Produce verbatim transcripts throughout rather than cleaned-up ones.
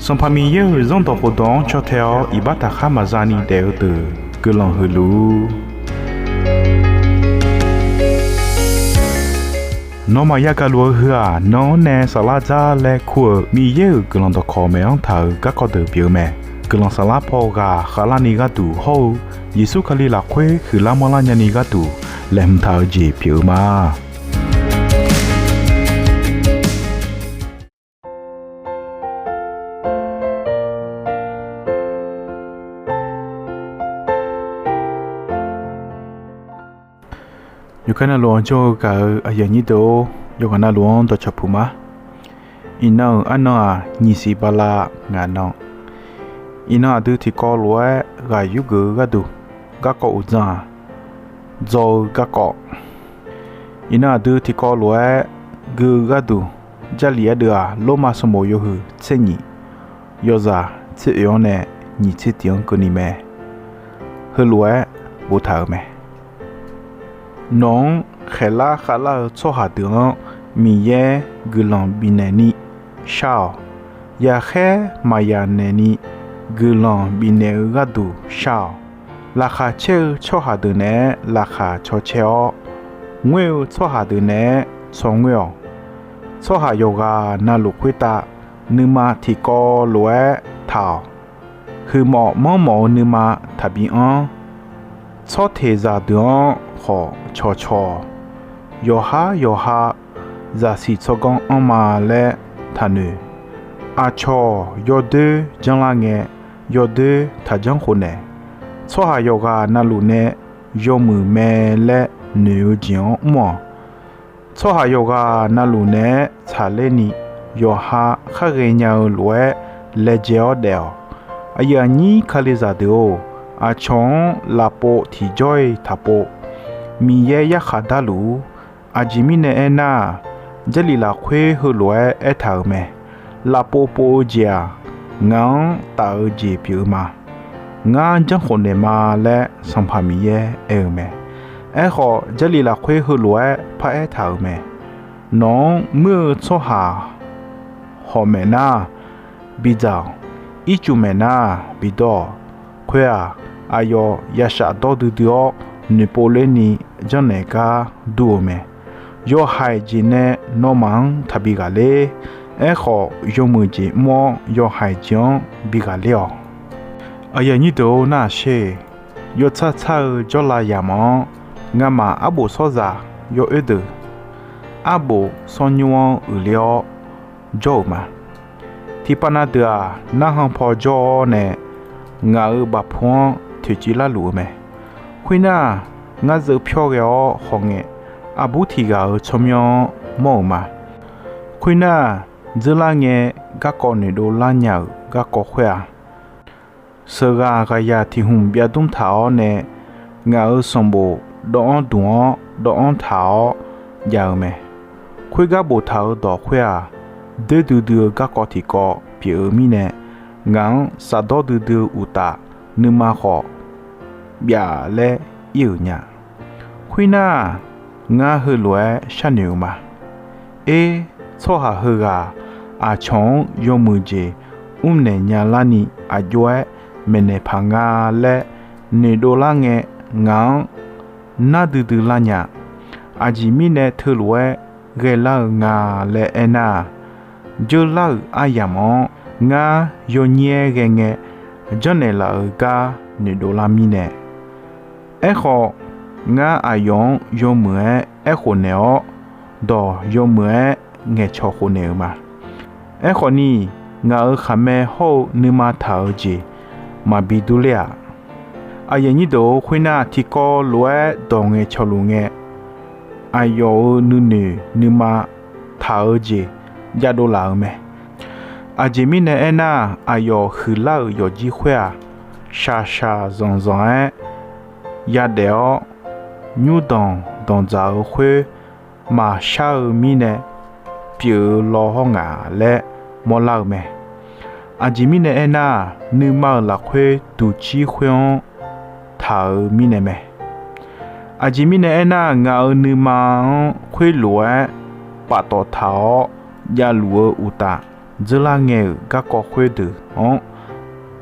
Sanqpaq Miqyaer-euq Zanrdawq khofdawq-anr caw tae-awr iqbax taqkhar maqza ni daef-eu deuq guiqlanq huiq luf-ur. Nawmaf yagaq luf-eu heu-aq, nan-anr nae saflar dzar laer kur-euq Miqyaer-euq guiqlanq dawqkawq maeq-anr taq-euq garkawv deuq pyeuf-eu mae. Guiqlanq saflar paw ghaq khavlarni gharduq hawr-eu Yeqsur Kali lafkhoer huiqlar manrlar nyani gharduq laeqhmq taq-eu jeq pyeuf-eu ma. Yawqgar navluf-anr jawr-eu gaq-eu aqyuif aqnyir deuq-or, yawqghaq navluf-anr dawqcawq puq ma. Iqnan-euq arnan-aq, nyiq siq bala ngaq nan. Iqnan aqdui tiqkawv lof-aer ghaq yurgeuf-eu gharduq garkawv uqdzan-aq, dzaw-eu garkawv. Iqnan aqdui tiqkawv lof-aer gui-eu gharduq, Jarlif ardeuv-aq, Lormav sanqbof yawhuiq tser nyif, yawzaq tser oeq-anr nae nyiq tser tiq-anr keuvni mae. Heulof-aer boftaq-euq mae. Nawq-anr khaeqlar khavlar-eu tsawrhaq deuq-anr Miqyaer guiqlanq bifnaeq ni shar-awq. Yaqkhaer maqyaq naeq ni guiqlanq bifnaeq-eu gharduq shar-awq. Laqkhaq caer-eu tsawrhaq deuq naeq-aer laqkhaq caw caer-awr, ngoer-eu tsawrhaq deuq naeq-aer tsawr ngoer-awq. Tsawrhaq yawqghaq navluf khoertav nuima tiqkawv lof-aer taq-awq. Huiqmawf manrmawf-eu nuima taqbi anr. Tsawrteqzaq deuq-anr khawf cawqcawq-awq. Yawqhar yawqha zaqsiq tsawrganr anrma laer taqnoeq. Aqcawq yawdoer janrlar ngae, yawdoer taqjanr khofnaeq. Tsawrhaq yawqghaq navluf nae yawmuiq mae laer noeq-eu jeq-anr mr-awq. Tsawrhaq yawqghaq navluf naeq-aer tsaqler ni yawqha khar ghaenya-eu lof-aer laejae-awr daef-awq. Aqyuif aqnyir Kalizaq deuq-or, aqcawq-anr lafpov tiqjawr-iq taqpov. Miqyaer yarkhaq darluf-ur. Aqjeq mirnae aernar, Jarlif lafkhoer heulof-aer aertaq-euq mae. Lafpov pov-eu jeq-aq, ngaq-anr taf-eu jeq pyeuf-eu ma. Ngar janrkhofnaeq ma laer Sanqpaq Miqyaer aer-eu mae. Aerkhawf, Jarlif lafkhoer heulof-aer paraer taq-euq mae. Nawq-anr muir-eu tsawrhaq hawq maeq nar, bidzaq-awq. Ircuf maeq nar, bidawr-awq. Khoer-aq, aqyawf yashaf dawr duidui-awr, noeqpov ler ni janrnaeq gar dur-eu mae. Yawhaiq jeq nae nawmaf-anr taqbi ghaqler. Aerkhawf, yawmuiq jeq mr-awr yawhaiq jeq-anr bi ghaqler-awq. Aqyuif aqnyir deuq-or, nar-aq sher. Yawtsar tsar-eu jawrlav yamq-anr ngamaf arbof sawrzaq yawoer deuq, arbof sawrnymr-anr uiqler-awr jawr-euq ma. Tiqpav na deuq-aq, narhan paw jawr-awr nae ngaq-euq bafpu-anr toeqciv larluf-eu mae. Khoernar, ngar zeuv pyawr ghae-awr khawf ngae, aqbur tiq ghaq-euq tsawrmyanr-anr mawr-euq ma. Khoernar, dzeurlar ngae garkawv noeqdov lar nya-euq garkawv khoer-aq, sheuqghaq ghaqyaq tiq hmq byav dmr taq-awr nae, ngaq-euq sanqbof dawv-anr dmq-awr dawv-anr taq-awr jav-eu mae. Khoergar boftaq-euq dawq khoer-aq, doer duidui-eu garkawv tiqkawv pyeuf-eu mirnae, ngaq-anr shafdawr duidui-eu uqtaf nuima khawf byav laer ir-euq nya. Khoernar, ngar heulof-aer sharnoeq-euq ma. Er, tsawrhaq heughaq aqcawq-anr yawmuiq jeq mrnaeq nya larni aqjox-aer maeqnaeq paq nga laer noeqdov lar ngae, ngaq-anr nar duidui lar nya. Aqjeq mirnae teulof-aer ghaelar-eu nga laer aernar-aq, dzeurlar-euq aryamq-anr ngar yawnyir-aer ghae ngae, janrnaeq laf-euq gar noeqdov lar mirnae. Aerkhawf, ngar aqyawf-anr yawmuiq-aer aerkhof naeq-awr, dawq yawmuiq-aer ngaeqcawq khofnaeq-euq ma. Aerkhawf ni, ngaq-euq khaqmae hawr-eu nuima taq-eu jeq maqbi durler-aq. Aqyuif aqnyir deuq-or, khoernar, tiqkawv lof-aer dawq ngaeqcawq luf ngae, aqyawf-euq nuinoeq nuima taq-eu jeq javdov laf-eu mae. Aqjeq mirnae aernar, aqyawf huiqlar-euq yawqjir khoer-aq, shaqshaq zanqzanq-aer yadaef-awr, nymrdanq danqdzaq-eu khoer maqshar-eu mirnae pyeuf-eu law hawr ngaq laer mawrlar-eu mae. Aqjeq mirnae aernar, nuima-euq lafkhoer duqcir khoer-anr taq-euq mirnae mae. Aqjeq mirnae aernar, ngaq-euq nuima-anr khoerlof-aer paftawf taq-awr javluf-eu uqtaf, dzeurlar ngae-euq garkawv khoerdeuq-anr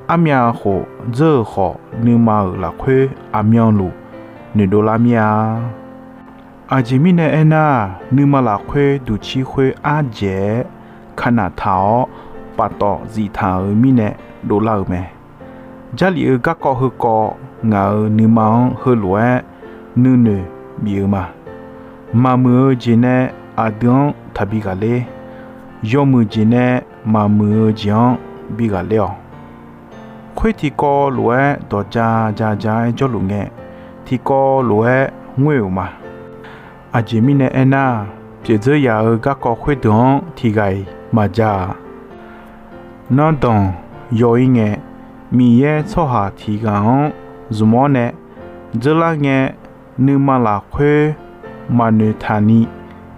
armyav khof dzeur-euq khawf, nuima-euq lafkhoer aqmyanluf noeqdov lar mir-a. Aqjeq mirnae aernar-aq, nuima lafkhoer duqcir khoer ardzaeq-aer kanaq taq-awr paftawf zif taq-euq mirnae dovlar-euq mae. Jarlif-eu garkawv heukawv ngaq-euq nuima-anr heulof-aer nuinoeq bif-eu ma. Maqmuiq-eu jeq nae aqdui-anr taqbi ghaqler. Yawmuiq jeq nae maqmuiq-eu jeq-anr bi ghaqler-awq. Khoer tiqkawv lof-aer dawq ja ja ja-aer jawrluf ngae, tiqkawv lof-aer ngoer-euq ma. Aqjeq mirnae aernar, pyeuf dzeur yaf-eu garkawv khoerdeuq-anr tiqghaq-iq maqja-a. Nanrdanq yaw-ir ngae, Miqyaer tsawrhaq tiqghaq-anr zmq-awr nae dzeurlar ngae, nuima lafkhoer maqnoeq taqni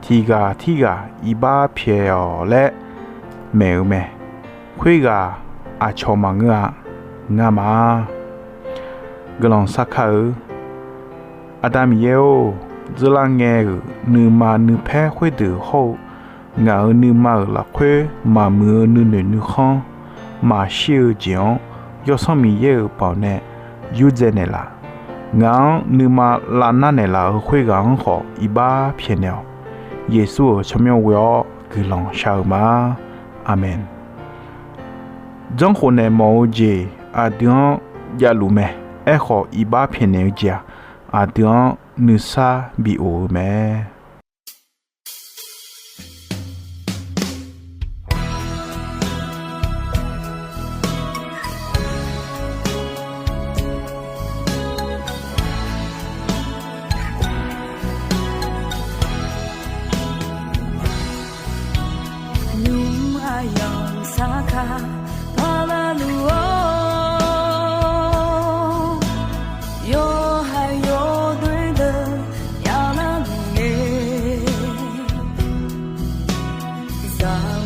tiqghaq tirghaq iqbax pyaeq-awq laer maeq-eu mae. Khoerghaq aqcawq maqngeur-a. Ngamaf-a. Guiqlanq sarkar-eu Aqda Miqyaer-or, dzeurlar ngae-euq nuima nuipaer khoerdeuq hawr-eu ngaq-euq nuima-euq lafkhoer maqmuiq-eu nuinoeq nuikhanr maqshir-eu jeq-anr Yawsanr Miqyaer-euq baoq nae yurdzae naeqlaf. Ngaq-anr nuima lavnar naeqlaf-eu khoerghaq-anr khawf iqbax pyaeqnaeq-awq. Yeqsur-euq tsawrmyanr ghoe-awr guiqlanq shar-eu ma. Aqmeq. Janrkhof naeq mawf-eu jeq aqdui-anr javluf mae. Aerkhawf, iqbax pyaeqnaeq-eu jeq-aq, aqdui-anr nuisar bi of-eu mae. Nymq aqyawf-anr sarkar paqlar luf-awr, yawhaiq yawdoer deuq yaf lar luf ngae, zaq